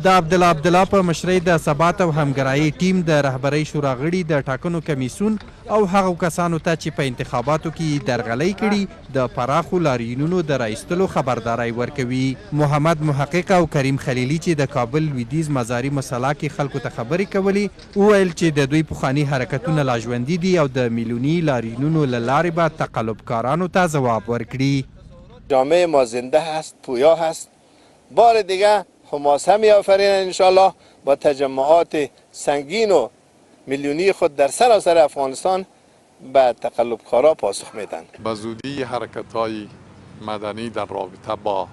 د عبدالله عبدالله په مشرۍ د ثبات او همګرایۍ ټیم د رهبرۍ شورا غړي د ټاکنو کمیسیون او هغو کسانو ته چې په انتخاباتو کې یې درغلۍ کړي د پراخو لاریونونو د راایستلو خبرداری ورکوي. محمد محقق او کریم خلیلي چې د کابل لویدیځ مزاري مصلا کې خلکو ته خبرې کولې وویل چې د دوی پخواني حرکتونه لا ژوندي دي او د میلیوني لاریونونو له لارې به تقلبکارانو ته ځواب ورکړي. جامعه ما زنده هست، پویا هست. بار دیگه حماسه می آفرینند انشاءالله با تجمعات سنگین و میلیونی خود در سراسر افغانستان به تقلبکارا پاسخ میدن. به زودی حرکت های مدنی در رابطه با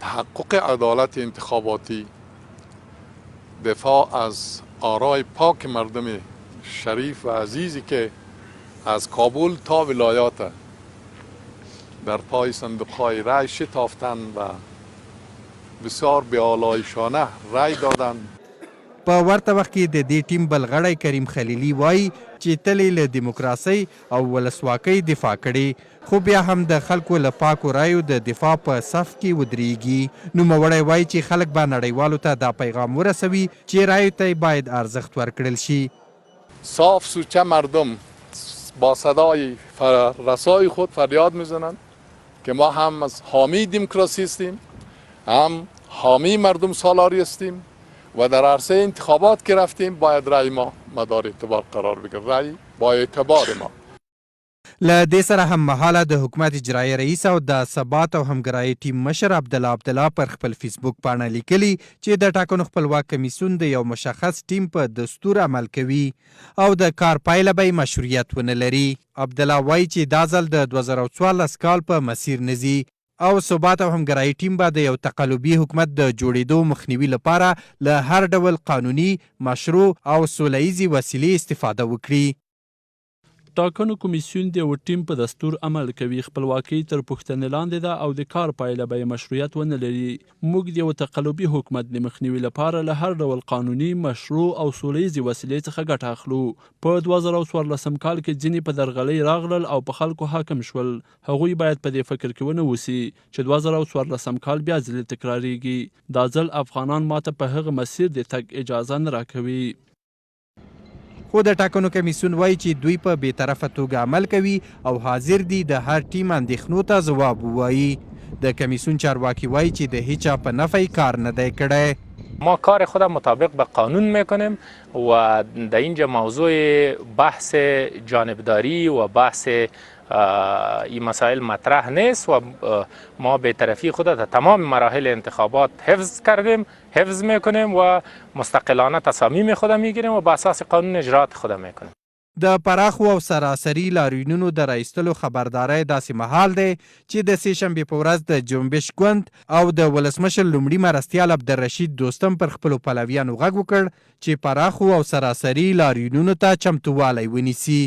تحقق عدالت انتخاباتی، دفاع از آرای پاک مردم شریف و عزیزی که از کابل تا ولایات در پای صندوق های رای شتافتند و بسیار بی‌آلایشانه رای دادند. په ورته وخت کې د دې ټیم بل غړی کریم خلیلي وايي چې تل یې له دیموکراسۍ او ولسواکۍ دفاع کړې، خو بیا هم د خلکو له پاکو رایو د دفاع په صف کې ودرېږي. نوموړی وايي چې خلک به نړیوالو ته دا پیغام ورسوي چې رایو ته یې باید ارزښت ورکړل شي. صاف سوچه مردم با صدای رسای خود فریاد میزنند که ما هم از حامی دموکراسی هستیم، هم حامی مردم سالاری هستیم و در عرصه انتخابات که رفتیم باید رأی ما مدار اعتبار قرار بگیرد، رأی با اعتبار ما. له دې سره هممهاله د حکومت اجرایي رئیس او د ثبات او همګرایۍ ټیم مشر عبدالله عبدالله پر خپل فیسبوک پاڼه لیکلي چې د ټاکنو خپلواک کمیسیون د یو مشخص ټیم په دستور عمل کوي او د کار پایله به یې مشروعیت ونه لري. عبدالله وايي چې دا ځل د 2014 کال په مسیر نه ځي او ثبات او همګرایي ټیم به د یو تقلبي حکومت د جوړېدو مخنیوي لپاره له هر ډول قانوني، مشروع او سوله ییزې وسیلې استفاده وکړي. ټاکنو کمیسیون د یوه ټیم په دستور عمل کوي، خپلواکۍ تر پوښتنې لاندې ده او د کار پایله به یې مشروعیت ونه لري. موږ د یوه تقلبي حکومت د مخنیوي لپاره له هر ډول قانوني، مشروع او سوله ییزې وسیلې څخه ګټه اخلو. په 2014 کال کې ځینې په درغلۍ راغلل او په خلکو حاکم شول. هغوی باید په دې فکر کې ونه اوسي چې 2014 کال بیا ځلې تکرارېږي. دا ځل افغانان ماته په هغه مسیر د تګ اجازه نه راکوي. خو د ټاکنو کمیسیون وايي چې دوی په بې طرفه توګه عمل کوي او حاضر دي د هر ټیم اندېښنو ته ځواب ووايي. د کمیسیون چارواکي وايي چې د هیچا په نفع یې کار نه دی کړی. ما کار خود مطابق به قانون میکنیم و در اینجا موضوع بحث جانبداری و بحث این مسائل مطرح نیست و ما بی‌طرفی خود در تمام مراحل انتخابات حفظ کردیم، حفظ میکنیم و مستقلانه تصامیم خود میگیریم و به اساس قانون اجرات خود میکنیم. د پراخو او سراسري لاریونونو د راایستلو خبرداری داسې مهال دی چې د سې شنبې په ورځ د جنبش ګوند او د ولسمشر لومړي مرستیال عبدالرشید دوستم پر خپلو پلویانو غږ وکړ چې پراخو او سراسري لاریونونو ته چمتووالی ونیسي.